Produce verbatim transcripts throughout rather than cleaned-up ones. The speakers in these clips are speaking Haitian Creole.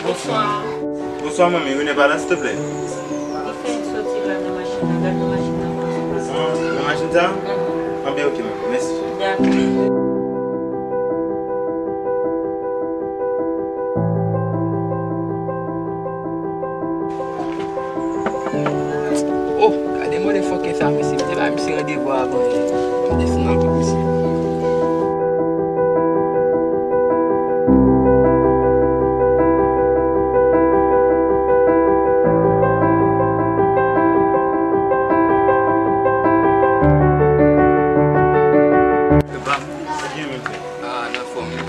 Bonswa. Bonswa, manmi. Rene pa la, silvouplè? Li fèk soti la nan machin nan. Gad nan machin nan, bonswa. Ah, nan machin sa? Mhm. Ah, byen, ok, manmi. Mèsi. Dakò. Oh, gade motherfucker sa, mesye. M te bay misye randevou avan yè. M desann nan kot misye. Ebam, sa gen, mesye? Ah, nan fòm, wi.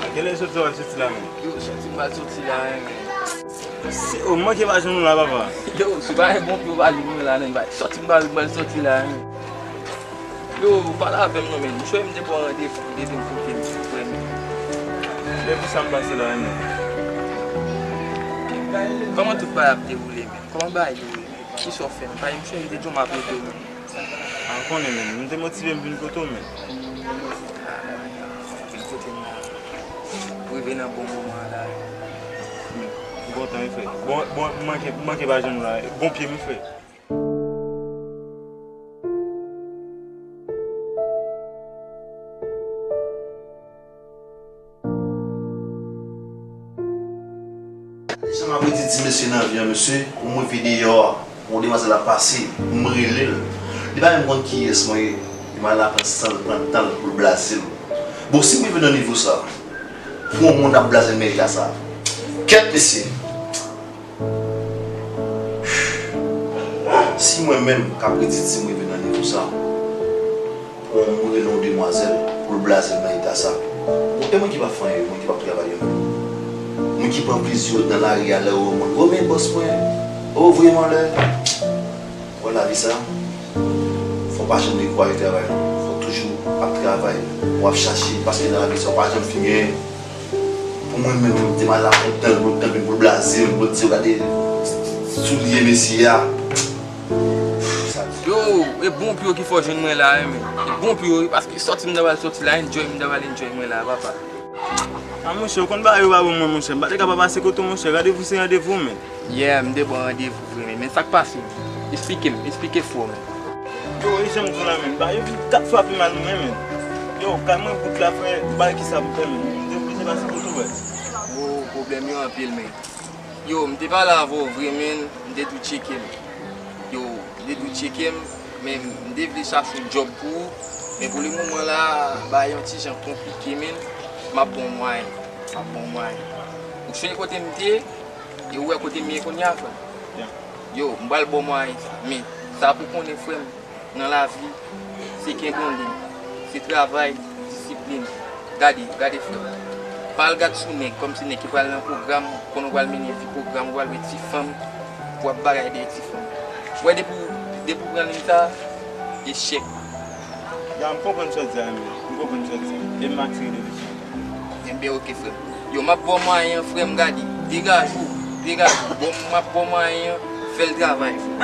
A, genlè soti la, w ap soti la menm? Yo, soti m pral soti la, wi, men. Se, o, manke pa jwenn ou la, papa. Yo, se pa yon bon pye w pa jwenn mwen la, non, soti m pral, m pral soti la, wi. Yo, pale avè m non, men. M swe m te pran randevou, depi m kote m, frè m. Se pou sa m pase la, wi, men. Kòman tout bagay ap dewoule, men? Kòman bagay yo ye, men? Kisa w fè, men? Paske m swe m te di w m ap rete w, men. A, ou konnen, men. M te motive m vin kote w, men. Vin kote m la. Rive nan bon moman an la. M kontan, wi, frè. Bon, bon, m manke, m manke pa jwenn ou la. Bon pye m, frè. Jan m ap redi ti mesye nan vi an, mesye, pou m rive deyò a, yon demwazèl ap pase, m rele l. Li pa menm konn kiyès mwen ye. Li mal la pran san l, pran tan l pou l blaze m. Bon, si m rive nan nivo sa, pou yon moun ap blaze m nan eta sa. Kèt, mesye! Si mwen menm k ap redi ti m rive nan nivo sa, pou yon moun rele yon demwazèl pou l blaze m nan eta sa. Bon, e mwen ki p ap fè anyen, mwen ki p ap travay yo menm. Mwen ki pran plezi nan lari a lè yo wè mwen. O, men bòs mwen. O, voye m anlè. Wè lavi sa, fò w pa janm dekouraje travay non. Fò w toujou ap travay, w ap chache, paske nan lavi sa, w pa janm fin genyen. Pou mwen menm, m te mal la kontan, pou l tanpri pou l blaze m, pou l di, "Gade soulye mesye a." Sa yo, e bon pou yo ki fè w jwenn mwen la, wi, men. E bon pou yo, wi, paske sòti m ta pral sòti la, enjoy m ta pral enjoy mwen la, papa. A, monchè, ou konn bagay yo pa bon mwen, monchè. M pa te ka pa pase kote w, monchè. Randevou se randevou, men. Yeah, m te pran randevou vre, men. Men sa k pase? Esplike m, esplike frè w, men. Yo, e jan m di w la, men. Bagay yo vin kat fwa pi mal, mwen, men. Yo, kay mwen bout la, frè. Bagay ki sa pou fè, men. M te oblije pase kote w, frè. Yo, pwoblèm yo anpil, men. Yo, m te pale avè w vre, men. M te tou tcheke m. Yo, li tou tcheke m, men m te vle chache yon djòb pou ou, men pou le moman la, bagay yon ti jan konplike, men m ap bon mwayen, m ap bon mwayen. Ou sonje kote m te ye, e ou wè kote m ye kounye a, frè m? Yeah. Yo, m pral bon mwayen sa, men sa pou konnen, frè m, nan lavi, se kenbe yon liy, se travay, disiplin. Gade, gade frè m. Pa al gad sou nèg, kòmsi nèg ki pral nan pwogram, konnen w pral mennen vi pwogram, w pral wè ti fanm, w ap bagay dèyè ti fanm. Ou wè depi w, depi w pran liy sa, echèk. Ya, m konprann sa w di a, men. M konprann sa w di a. E m atire de leson. Enben, oke, frè m. Yo, m ap ba w mwayen an, frè m, gade. Degaje w, degaje w. Bon, m ap ba w mwayen an, fè l travay, frè m.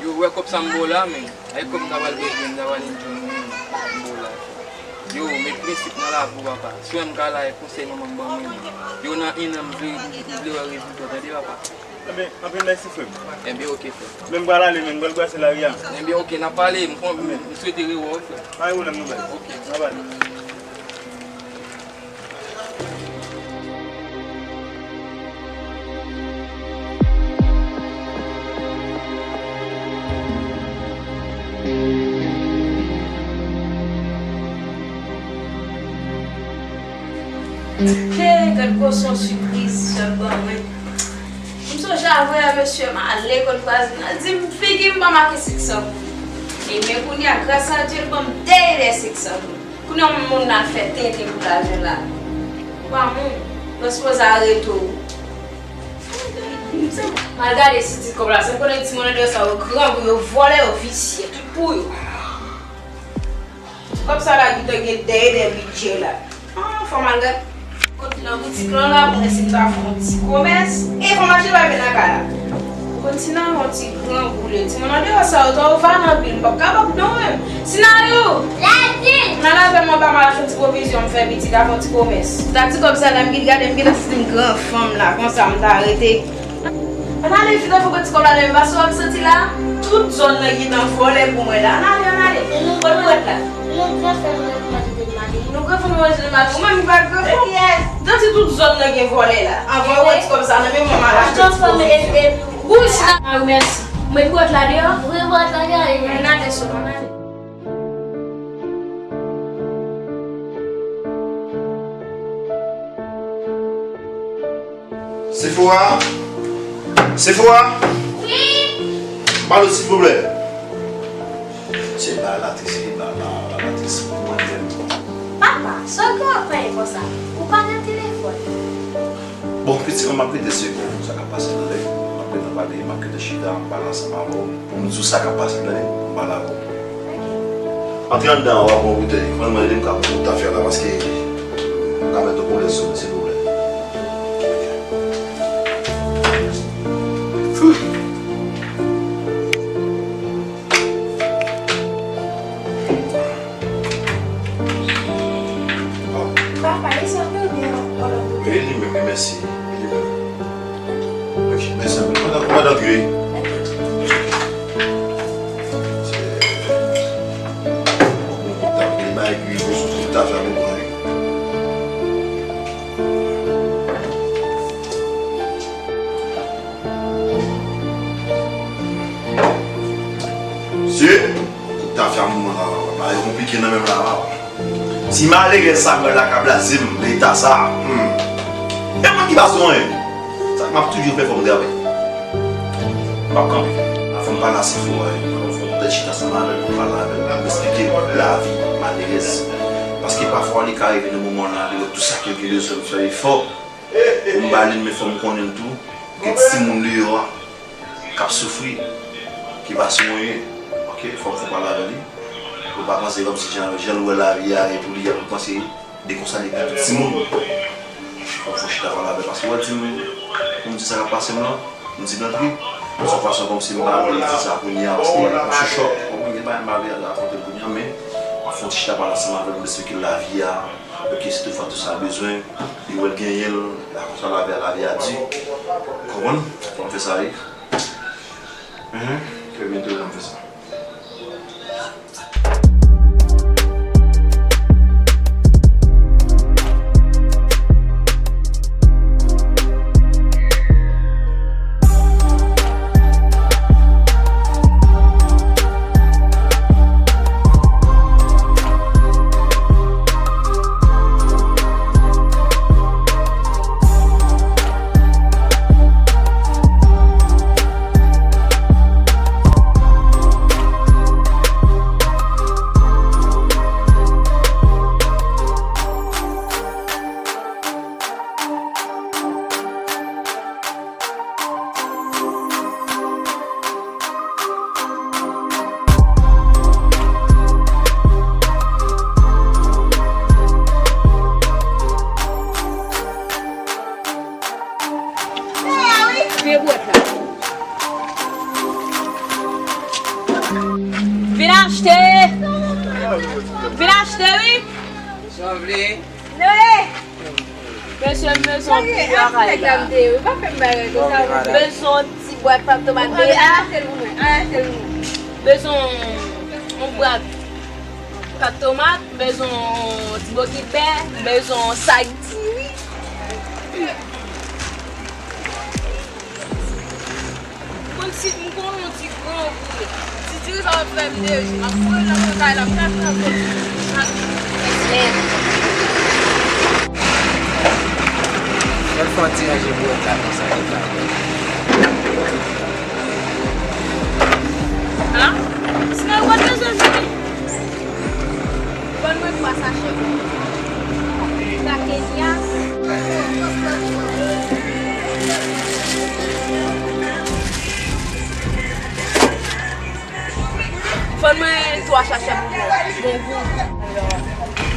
Yo, wè kòb sa m ba w la, men. Ay kòb m ta pral bezwen, m ta pral enjoy mwen, men. M ba w la. Yo, met prensip nan lavi w, papa. Swen m ka la, e konsèy manman m ban mwen, men. Yo, nan en an, m vle, m vle wè rezilta, tande, papa. Enben, anpil mèsi, frè m. Enben, oke, frè m. Men m pral ale, men m pral brase lari a. Enben, oke, n ap pale, m kon-, m swete rewè w, frè m. Pa gen pwoblèm, nou bay. Oke. N ap ale. Hey, gad gwo son sipriz sèl ban mwen. M sonje avè a mesye m ale kot vwazin nan, di m figi m pa make siksan pou li. E men kounye a, gras a Dye, l ban m de de siksan pou li. Kounye a, moun nan fè tenten pou lajan la. Ou pa moun, mwen sipoze arete w. M al gade si ti kòb la, se m konnen ti monnè deyò sa yo grangou, yo vòlè, yo visye, tout pou yo. Ti kòb sa la gentan gen dèyè dèyè bidjè la. Ah, fò m al gad kot nan boutik lan la pou mwen si m ta fè yon ti komès. E fò m achte bagay mwen nan kay la. Kontinan yon ti grangou, le ti moun andeyò sa yo twò vale anpil, m p ap kapab non. Papa m al achte yon ti pwovizyon, m fè pitit ak yon ti komès. Sa ti kòb sa la, m gen gade, m gentan santi m gran fanm la, konsa m ta rete. Ann ale, vin avèk ti kòb la, men pa sou ap santi la. Tout zòn nan gentan vòlè pou mwen la. Ann ale, ann ale. Kot bwèt la? Nou gran fanm, nou manje de mari. Nou gran fanm, nou manje de mari. Ou menm, ou pa gran fanm. Yes. Santi tout zòn nan gen vòlè la. Anvan ou wè ti kòb sa nan men mwen, m al achte ti pwovizyon. Bouch la. Ah, mèsi. Mwen bwèt la deyò. Wi, bwèt la deyò. Ann ale, sou, ann ale. Sephora? Sephora? Wi. Balo, silvouplè. Se ba latris, se ba, ba, ba latris pou mwen menm. Papa, sa w gen w ap pale konsa? Ou pa nan telefòn. Bon, pitit mwen, m ap rete se pou sa k ap pase nan lè. M ap rete nan pale, m ap rete chita, m pale ansanm avè w. Pou m di w sa k ap pase, tande? M pale avè w. Antre anndan an, w ap pran boutèy. Mwen, mwen, ede m ka pran bout afè la, paske m ka mete w pwoblèm sou mwen, silvouplè. Papa, e sa w te oubyen yon lòt boutèy? E li menm, wi, mèsi. E li menm. Ok, mèsi anpil. Pandan, pandan antre. Mesye, kout tafya moman la, bagay konplike nan menm la. Ti malerèz sa m wè la k ap blaze m, leta sa. Hmm. E moun ki pa sou anyen. Sa k m ap toujou fè fò m travay. M p ap kanpe. Avan m pale a Sephora, fò m fè yon tèt chita ansanm avè l, pou m pale avè l, pou m eksplike l lavi malerèz. Paske pafwa li ka rive nan moman la, li wè tout sa ke l gen bezwen m fè efò pou m ba li l, men fò m konnen l tou. Gen timoun deyò a k ap soufri, ki pa sou anyen. Ok, fò m fè pale avè li. Ou pa panse kòmsi jan, jan l wè lavi a e pou li a, ou panse de konsa li gen tout timoun. Fò m fè chita pale avè l, paske w wè di m, pou m di sa k ap pase m lan, m di m nan trip. Se yon fason kòmsi m pa vle di sa kounye a, paske m sou chòk. Bon, mwen gen bagay m pa vle rakonte l kounye a, men m fè yon ti chita pale ansanm avè l, m eksplike l lavi a. Ok, si toutfwa tou sa bezwen, li wè l genyen l, la konsa lavi a, lavi a di. Konprann? Fò m fè sa, wi. Mhm. Trè byento, fò m fè sa. Vye bwèt la. Vin achte. Vin achte, wi. Sa w vle? Noe! Mesye, m bezwen yon ti bagay la. M bezwen yon ti bwat pat tomat de a. Bezwen yon bwat pat tomat, bezwen yon ti bokit bè, bezwen yon sak diri. Mwen si m konn yon ti gran pou li. Ti diri sa w ap fè m de jou. M ap kouri nan men kay la, m ka fè yon ti. Mwen fè yon ti ranje bwèt la konsa, li ka. Ha? Sinon, w pa t bezwen vini. Ban mwen twa sachè pou mwen. Sa Kenya. Ban mwen twa sachè pou mwen. Bon gou.